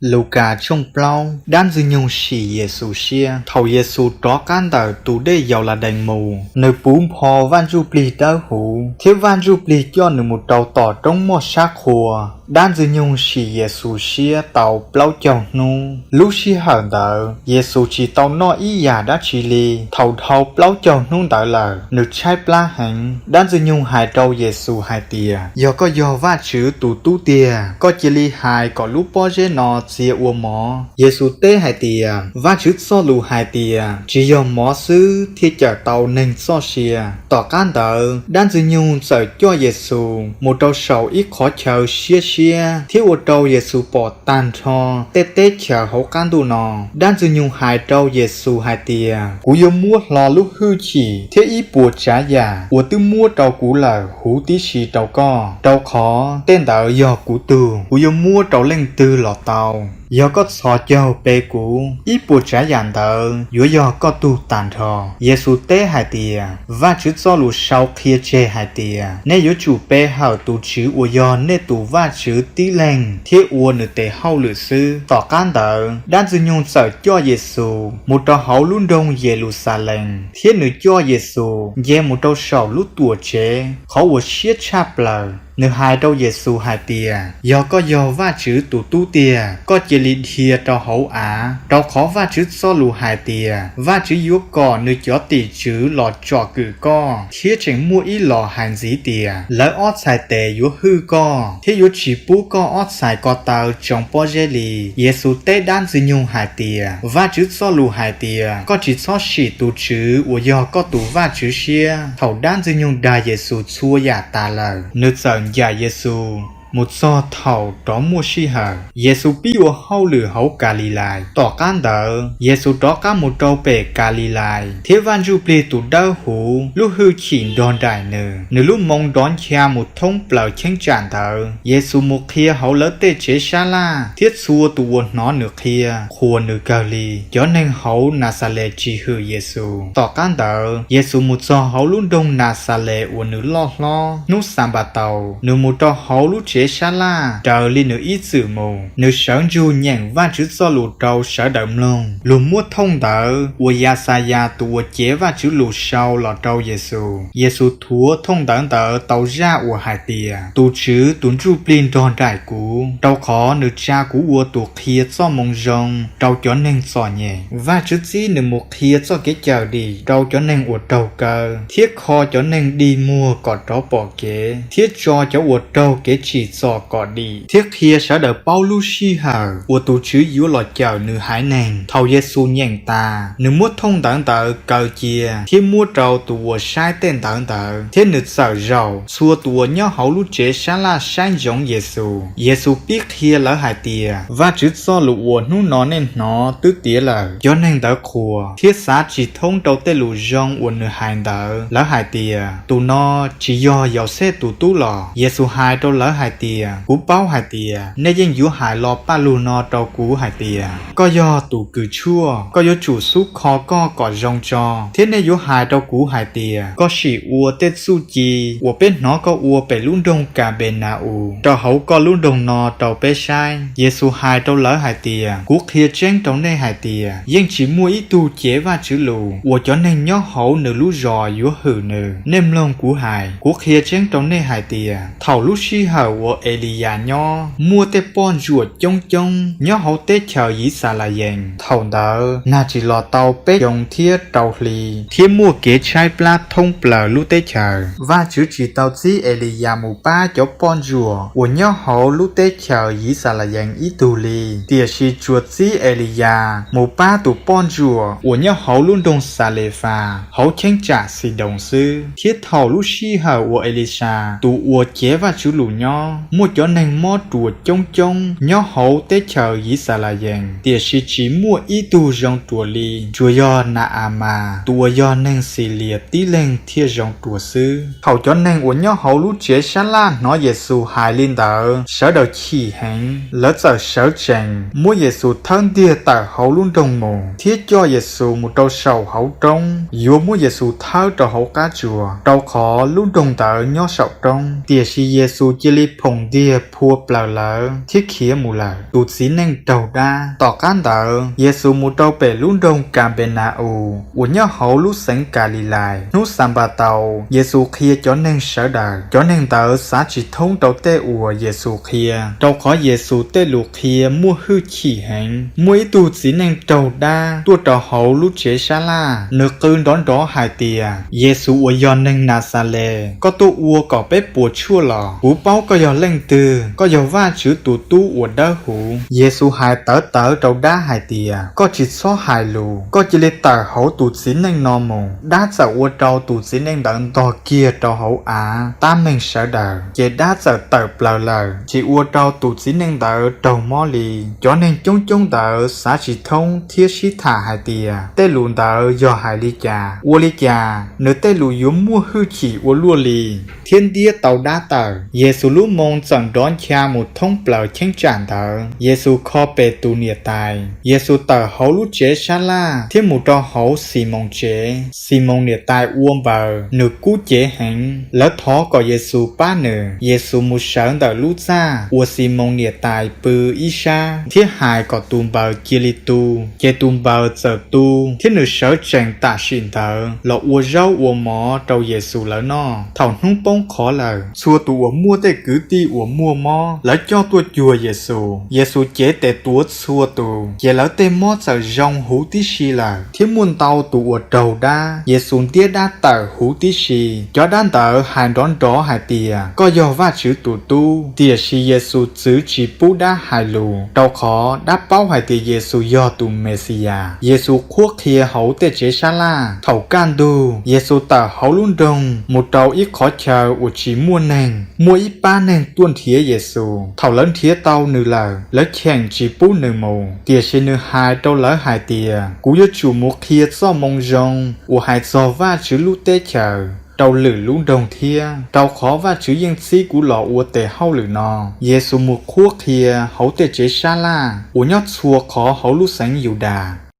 Lukas tshooj plaub. Dab Ntxwg nyoog sim Yexus siab. Thaum Yexus rov qab ntawm tus dej Yauladees mus, nws puv npo Vaj Ntsujplig Dawbhuv, thiab Vaj Ntsujplig coj nws mus rau tom roob moj sab qhua. Dab Ntxwg nyoog sim Yexus siab tau plaub caug hnub. Lub sij hawm ntawd Yexus tsis tau noj ib yam dab tsi li. Thaum dhau plaub caug hnub ntawd lawm, nws tshaib plab heev. Dab Ntxwg nyoog hais rau Yexus hais tias, Yog koj yog Vajtswv tus Tub tiag, koj cia li hais kom lub pob zeb no txia ua mov. Yexus teb hais tias, Vajtswv txoj lus hais tias, tsis yog mov xwb thiaj cawm tau neeg txoj sia. Tom qab ntawd, Dab Ntxwg nyoog txawm coj Yexus mus rau saum ib qhov chaw siab siab, thiab ua rau Yexus pom tag nrho tej teb chaws hauv qab ntuj no. Dab Ntxwg nyoog hais rau Yexus hais tias, Kuv yuav muab hlo lub hwj chim thiab ib puas tsav yam uas twb muab rau kuv lawm huv tib si rau koj, rau qhov tej ntawd yog kuv tug, kuv yuav muab rau leej twg los tau. Yog koj txhos caug pe kuv, ib puas tsav yam ntawd yuav yog koj tug tag nrho. Yexus teb hais tias, Vajtswv txoj lus sau qhia tseg hais tias, nej yuav tsum pe hawm tus Tswv uas yog nej tus Vajtswv tib leeg thiab ua nws tes hauj lwm xwb. Tom qab ntawd, Dab Ntxwg nyoog txawm coj Yexus mus rau hauv lub nroog Yeluxalees, thiab nws coj Yexus nce mus rau saum lub Tuamtsev qhov uas siab tshaj plaws. Nws hais rau Yexus hais tias, Yog koj yog Vajtswv tus Tub tiag, koj cia li dhia rau hauv av, rau qhov Vajtswv txoj lus hais tias, Vajtswv yuav kom nws cov tim tswv los tsom kwm koj. Thiab tseem muaj ib los hais ntxiv tias, Lawv ob txhais tes yuav hwj koj, thiab yuav tsis pub koj ob txhais ko taw tsoo pob zeb li. Yexus teb Dab Ntxwg nyoog hais tias, Vajtswv txoj lus hais tias, koj tsis txhob sim tus Tswv uas yog koj tus Vajtswv siab. Thaum Dab Ntxwg nyoog dag Yexus txhua yam tas lawm, nws txawm ncaim Yexus mus txog thaum rov muaj sij hawm. Yexus pib ua hauj lwm hauv Kalilais. Tom qab ntawd, Yexus rov qab mus rau pem Kalilais, thiab Vaj Ntsujplig tus Dawbhuv lub hwj chim nrog nraim nws. Nws lub moo nrov ncha mus thoob plaws cheeb tsam ntawd. Yexus mus qhia hauv lawv tej tsev sab laj, thiab txhua tus uas hnov nws qhia qhuas nws kawg li. Cov neeg hauv Naxales tsis hwm Yexus. Tom qab ntawd, Yexus mus txog hauv lub nroog Naxales uas nws loj hlob. Hnub Xanpataus, nws mus rau hauv lub tsev sab laj raws li nws ib txwm mus. Nws sawv ntsug nyeem Vajtswv txoj lus rau sawv daws mloog. Luag muab thooj ntawv uas Yaxayas tus uas cev Vajtswv lus sau los rau Yexus. Yexus thuav thooj ntawv ntawd tau zaj uas hais tias, Tus Tswv tus Ntsujplig nrog nraim kuv, rau qhov nws tsa kuv ua tus qhia Txojmoo Zoo rau cov neeg txom nyem. Vajtswv txib nws mus qhia txoj kev cawm dim rau cov neeg uas raug kaw, thiab kho cov neeg dig muag kom rov pom kev, thiab tso cov uas raug kev tsim txom kom dim, thiab qhia sawv daws paub lub sij hawm uas tus Tswv yuav los cawm nws haiv neeg. Thaum Yexus nyeem tas, nws muab thooj ntawv ntawd kaw cia thiab muab rau tus uas saib tej ntawv ntawd, thiab nws txawm zaum. Txhua tus uas nyob hauv lub tsev sab laj saib ntsoov Yexus. Yexus pib qhia lawv hais tias, Vajtswv txoj lus uas hnub no nej hnov twb tiav lawm. Cov neeg ntawd qhuas thiab xav tsis thoob rau tej lus zoo uas nws hais ntawd. Lawv hais tias, Tus no tsis yog Yauxej tus tub los? Yexus hais rau lawv hais tias, Kuv paub hais tias nej yeej yuav hais lo paj lug no rau kuv hais tias, Koj yog tus kws tshuaj, koj yuav tsum xub kho koj kom zoo tso. Thiab nej yuav hais rau kuv hais tias, Koj sim ua tej txuj ci uas peb hnov koj ua pem lub nroog Kanpena-us rau hauv koj lub nroog no rau peb saib. Yexus hais rau lawv hais tias, Kuv qhia tseeb rau nej hais tias, yeej tsis muaj ib tug cev Vajtswv lus uas cov neeg nyob hauv nws lub zos yuav hwm nws. Nej mloog kuv hais, kuv qhia tseeb rau nej hais tias, thaum lub sij hawm uas Eliyas nyob, muaj tej poj ntsuam coob coob nyob hauv teb chaws Yixalayees. Thaum ntawd nag tsis los tau peb xyoo thiab rau hli, thiab muaj kev tshaib plab thoob plaws lub teb chaws. Vajtswv tsis tau txib Eliyas mus pab cov poj ntsuam uas nyob hauv lub teb chaws Yixalayees ib tug li, tiam sis tsuas txib Eliyas mus pab tus poj ntsuam uas nyob hauv lub nroog Xalefas hauv cheeb tsam Xidoos xwb. Thiab thaum lub sij hawm uas Elisas tus uas cev Vajtswv lus nyob, muaj cov neeg mob ruas coob coob nyob hauv teb chaws Yixalayees, tiam sis tsis muaj ib tug zoo ruas li, tsuas yog Na-a mas tus uas yog neeg Xilias tib leeg thiaj zoo ruas xwb. Thaum cov neeg uas nyob hauv lub tsev sab laj hnov Yexus hais li ntawd, sawv daws chim heev. Lawv txawm sawv tsees muab Yexus thawb ntiag tawm hauv lub nroog mus, thiab coj Yexus mus rau saum hauv roob, yuav muab Yexus thawb rau hauv qab tsuas, rau qhov lub nroog ntawd nyob saum roob. Tiam sis Yexus cia li phoom ntiag phua plaws lawv thiab khiav mus lawm. Tus txiv neej raug dab. Tom qab ntawd Yexus mus rau pem lub nroog Kanpeena-us uas nyob hauv lub xeev Kalilais. Hnub Xanpataus Yexus qhia cov neeg sawv daws. Cov neeg ntawd xav tsis thoob rau tej uas Yexus qhia, rau qhov Yexus tej lus qhia muaj hwj chim heev. Muaj ib tug txiv neej raug dab tuaj rau hauv lub tsev sab laj, nws qw nrov nrov hais tias, Yexus uas yog neeg Naxales, koj tuaj ua kom peb puas tsuaj los? Kuv paub koj yog leej twg, koj yog Vajtswv tus Tub uas Dawbhuv. Yexus hais tawv tawv rau dab hais tias, koj tsis txhob hais lus, koj cia li tawm hauv tus txiv neej no mus. Dab txawm ua rau tus txiv neej ntawd ntog kiag rau hauv av tab meeg sawv daws, ces dab txawm tawm plaws lawm, tsis ua rau tus txiv neej ntawd raug mob li. Cov neeg coob coob ntawd xav tsis thoob thiab sib tham hais tias, tej lus ntawd yog hais li cas? Ua li cas nws tej lus yuav muaj hwj chim ua luaj li thiab ntiab tau dab tawm? Yexus lub moo txawm nrov ncha mus thoob plaws cheeb tsam ntawd. Yexus kho pem tus niam tais. Yexus tawm hauv lub tsev sab laj thiab mus rau hauv Ximoos tsev. Ximoos niam tais ua npaws, nws kub cev heev. Lawv thov kom Yexus pab nws. Yexus mus sawv ntawm lub txaj uas Ximoos niam tais pw ib sab thiab hais kom tus npaws cia li tu. Ces tus npaws txawm tu thiab nws sawv tsees tam sim ntawd los ua zaub ua mov rau Yexus lawv noj. Thaum hnub poob qho lawm, txhua tus uas muaj tej kwv tij uas muaj mob, lawv coj tuaj cuag Yexus. Yexus cev tes tuav txhua tus, ces lawv tej mob txawm zoo huv tib si lawm, thiab muaj ntau tus uas raug dab. Yexus ntiab dab tawm huv tib si. Cov dab ntawd hais nrov nrov hais tias, koj yog Vajtswv tus Tub. Tiam sis Yexus txwv tsis pub dab hais lus, rau qhov dab paub hais tias Yexus yog tus Mexiyas. Yexus qhuab qhia hauv tej tsev sab laj. Thaum kaj ntug, Yexus tawm hauv lub nroog mus rau ib qhov chaw uas tsis muaj neeg. Muaj ib pab neeg tuaj nrhiav Yexus. Thaum lawv nrhiav tau nws lawm, lawv cheem tsis pub nws mus, tiam sis nws hais rau lawv hais tias, kuv yuav tsum mus qhia Txojmoo Zoo uas hais txog Vajtswv lub teb chaws rau lwm lub nroog thiab, rau qhov Vajtswv yeej txib kuv los ua tes hauj lwm no. Yexus mus qhuab qhia hauv tej tsev sab laj uas nyob txhua qhov hauv lub xeev Yudas.